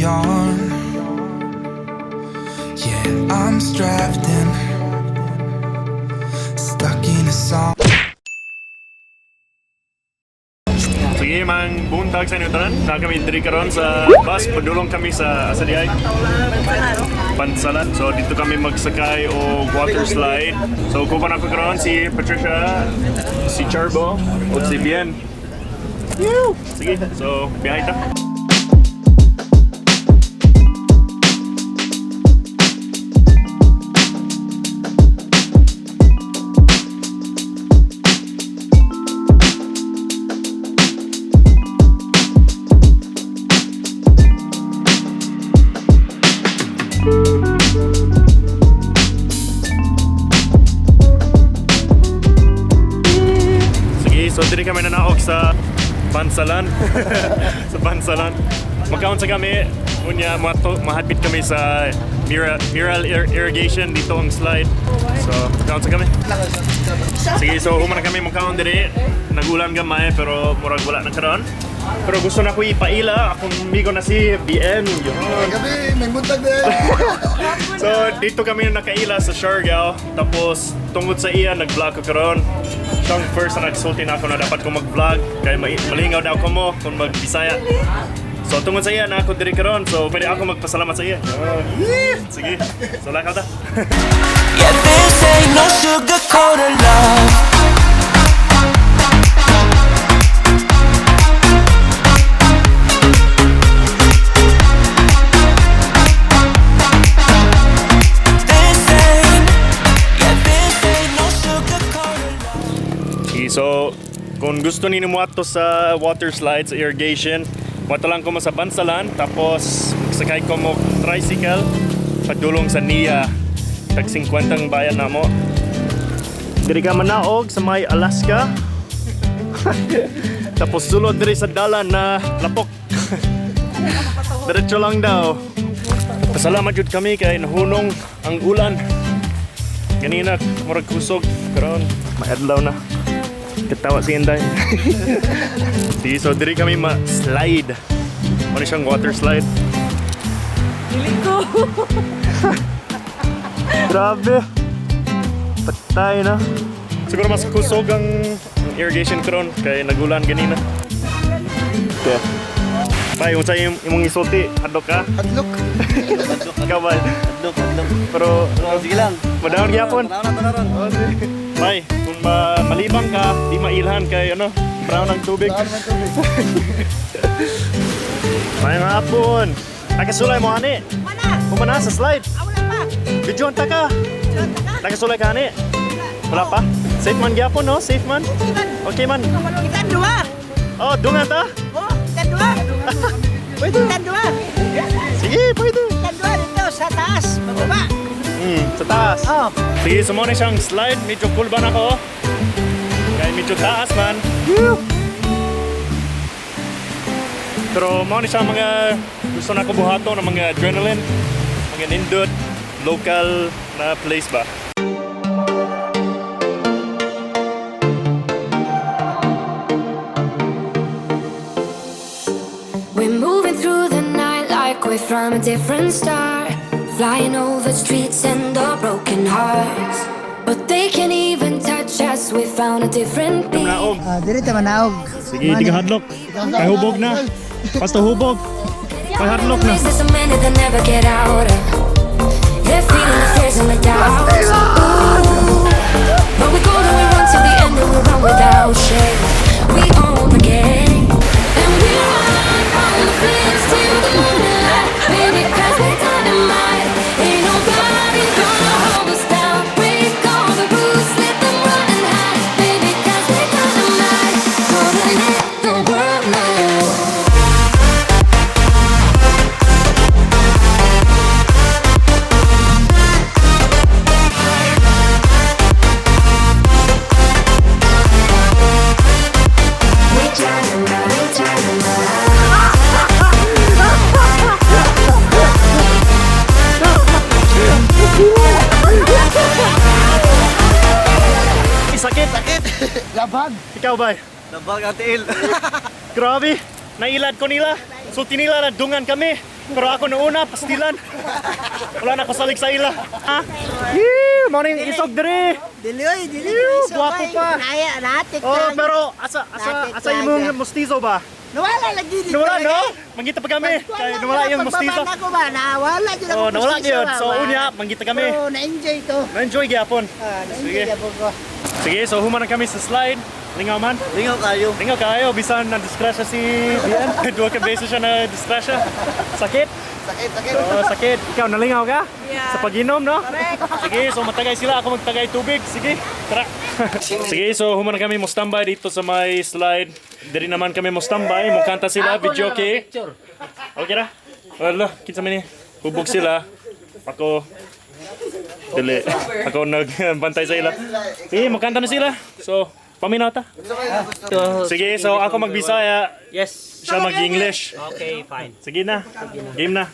on. Yeah, I'm strapped in, stuck in a song. Sige, mang buntag sa inyo tanan. Na kami diri karon sa bus, padulong kami sa asa diay? Bansalan. So dito kami magsakay og water slide. So kupan ako karon si Patricia, si Charbo, ug si Bien. Sige, so biyahe ta. Sige, so diri kami nanaog sa Bansalan. Sa Bansalan. Magkaon sa kami, unya mahadpit kami sa Mural Irrigation dito ang slide. So, magkaon sa kami. Sige, so human na kami magkaon diri. Nagulan gamay pero murag wala na karon. Pero gusto na ko ipaila akong amigo na si BN. Yun. Gabi, may buntag din. So dito kami nakaila sa Siargao. Tapos tungod sa iya nag-vlog ko karon. Siyang first na nagsulti na ako na dapat ko mag-vlog kay malingaw daw ko mo kung mag-Bisaya. So tungod sa iya na ako diri karon. So pwede ako magpasalamat sa iya. Yeah. Sige. So lakaw ta. Yeah, this ain't no sugar coated love. This ain't, yeah, this ain't no sugar coated love. Sige, so kung gusto ninyo moadto sa water slides, irrigation, moadto lang ko mo sa Bansalan, tapos sakay ko mo tricycle padulong sa NIA. Tag 50 ang bayad namo. Diri ka manaog sa may Alaska. Tapos sulod diri sa dalan na lapok. Diretso lang daw. Pasalamat jud kami kay nahunong ang ulan. Ganina murag kusog karon maadlaw na. Katawa si Inday. Sige, so diri kami ma-slide. Ano siyang water slide? Dili ko. Grabe. Patay na. Siguro mas kusog ang irrigation karon kay nagulan ganina. Okay. Bay, unsa imong imong isulti? Hadlok ka? Hadlok. Ikaw ba? Hadlok, hadlok. Pero Sige lang. madaon gyapon. Tanaw na, tanaw ron. Bay, kung malibang ka, di mailhan kay ano, brown ang tubig. Saan man tubig? Mayong hapon. Nakasulay mo ani. Wala. Kumana sa slide. Ah, wala pa. Videoan ta ka. Diyan ta ka. Nakasulay ka ani. Wala pa? Safe man gyapon no? Safe man? Okay man. Okay man. Kita dua. Oh, dungan ta. Oh, kita dua. Pwede. Kita dua. Sige, pwede. Kita dua dito sa taas. Bababa. Sa taas. Oh. Sige, so mo na siyang slide. Medyo cool ba na ko? Kaya medyo taas man. Pero mo na siya mga gusto na ko buhato ng mga adrenaline, mga nindot, local na place ba. We're moving through the night like we're from a different star. Flying over streets and our broken hearts. But they can't even touch us, we found a different beat. Naog. Ah, diri ta manaog. Sige, di ka hadlok. Kay hubog na. Basta hubog. Kay hadlok na. There's so many that never get out of. Yeah, feeling the fears and the doubts. Ooh. But we go and we run till the end and we run without shame. We own the game. And we run on the flames till the morning light. Baby, 'cause we're dynamite. Ain't nobody gonna hold us down. Break all the rules, let them run and hide. Baby, 'cause we're dynamite. Gonna let the world know. We dynamite, we dynamite. Sakit. Sakit. Labag. Ikaw ba? Labag ang tiil. Grabe. Nailad ko nila. Sulti nila na dungan kami. Pero ako nauna, pastilan. Wala na ko salig sa ila. Ha? Yee, morning isog diri. Dili oy, dili. Ew, Iso, gwapo oy. pa. Naya, natik Oh, lang. pero asa asa Natik asa lang imong siya. mustizo ba? Nawala lagi dito. Nawala no? Mangita pa kami. Kay nawala yung mustizo. Pagbaba na ko ba, nawala jud ako Oh, nawala mustizo, yun. ba, So ba. unya, mangita kami. Pero na-enjoy to. Na-enjoy gyapon. Ah, na-enjoy Sige. gyapon ko. Sige, so human na kami sa slide. Lingaw man. Lingaw kayo. Lingaw kayo, bisan na disgrasya si Bian. Duha ka beses siya na disgrasya. Sakit. Sakit, sakit. Oo, sakit. Ikaw, nalingaw ka? Yeah. Sa pag-inom, no? Sige, so matagay sila. Ako magtagay tubig. Sige, tara. Sige, so human na kami mo standby dito sa may slide. Diri naman kami mo standby. Mukanta sila, video okay. Okay ra? Wala, kinsa man ni. Hubog sila. Ako dili. Ako nagbantay sa ila. Sige, mukanta na sila. So, paminaw ta. Sige, so ako magbisaya, Yes. siya mag-English. Okay, fine. Sige na. Game na.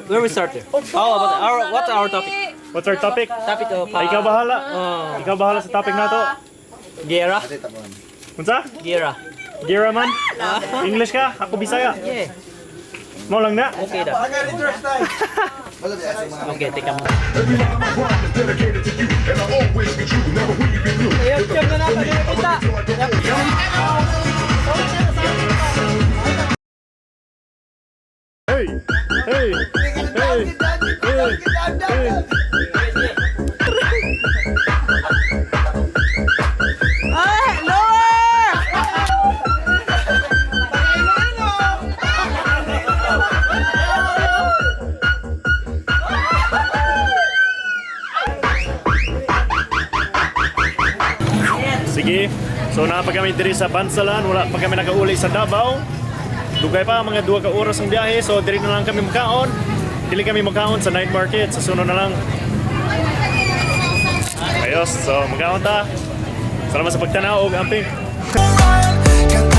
Where we start? How about our what's our topic? What's our topic? Topic of Ay, ikaw bahala. Ikaw bahala sa topic na to. Gera. Unsa? Gera. Gira man? English ka? Ako Bisaya. Yeah. Mo lang na. Okay da. Wala ba sa mga Okay, teka mo. Dedicated to you, and I'll always be true. Never will you be blue. You're the best for me. I love you till I grow old. Hey! Hey! Hey! Hey! Hey! Ay, lower! Sige. So naa pa kami diri sa Bansalan, wala pa kami nakauli sa Davao. Dugay pa mga 2 ka oras ang biyahe, so diri na lang kami makaon. Dili kami makaon sa night market, sa sunod na lang. Ayos, so makaon ta. Salamat sa pagtanaw og amping. Run,